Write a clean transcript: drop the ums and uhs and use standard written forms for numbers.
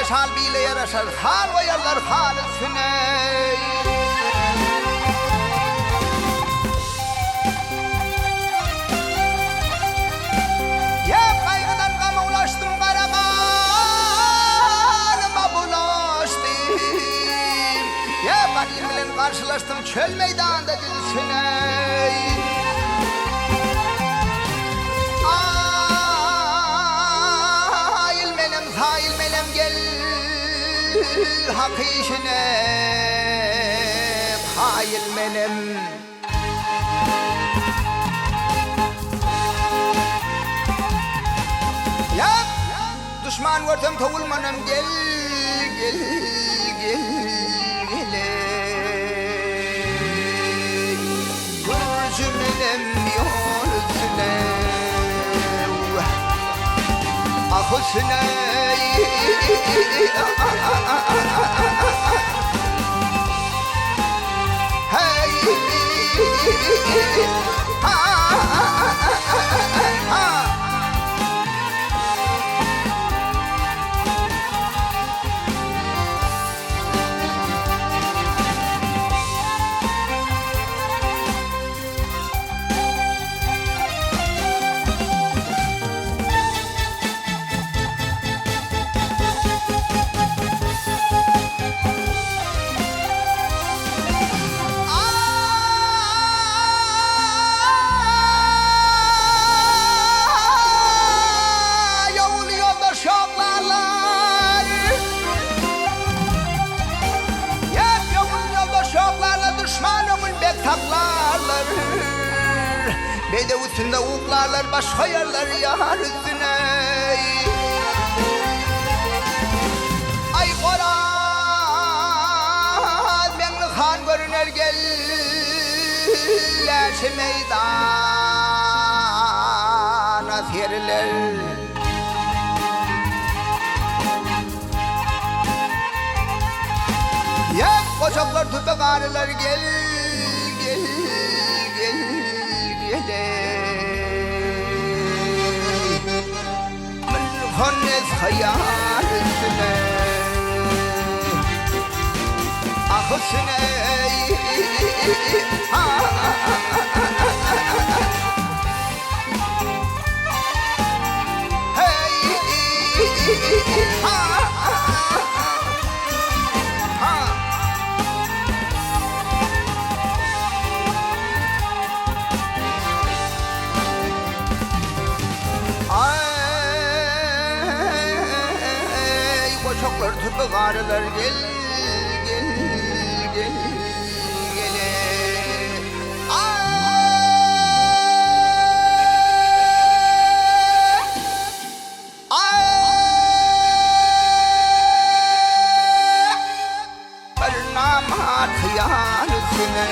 Meşal bile ýaraşar, Hal goýarlar hal üstüne. Ýa gaýgydan gama ulaşdym, Gara ganyma bulaşdym. Ýa Garym bilen garşylaşdym, Çöl meýdanda düz üstüne. Aýyl menem, saýyl menem gel hak işine kaýyl menem. Ýa duşman görsem sowulmanam gel, gel, gel, gel-eý. Gürji menem ýol üstüne, ah üstüne. Ýowly ýoldaş ýoklarlar. Ýap ýowly ýoldaş ýoklarlar, Duşman öňün bek saklarlar. Bedew üstünde uklarlar, Baş goýarlar ýar üstüne. Aý Oraz Meňli han görüner gel Läşi meýdana seriler. Ýak goçaklar tüpe garylar gel gel gel gel-eý. Mülhonnes hyýal üstüne Ah üstüne Aý, goçaklar tüpe garylar gel, gel, gel, gel-eý. Aý! Aý! Bir namart hyýal üstüne.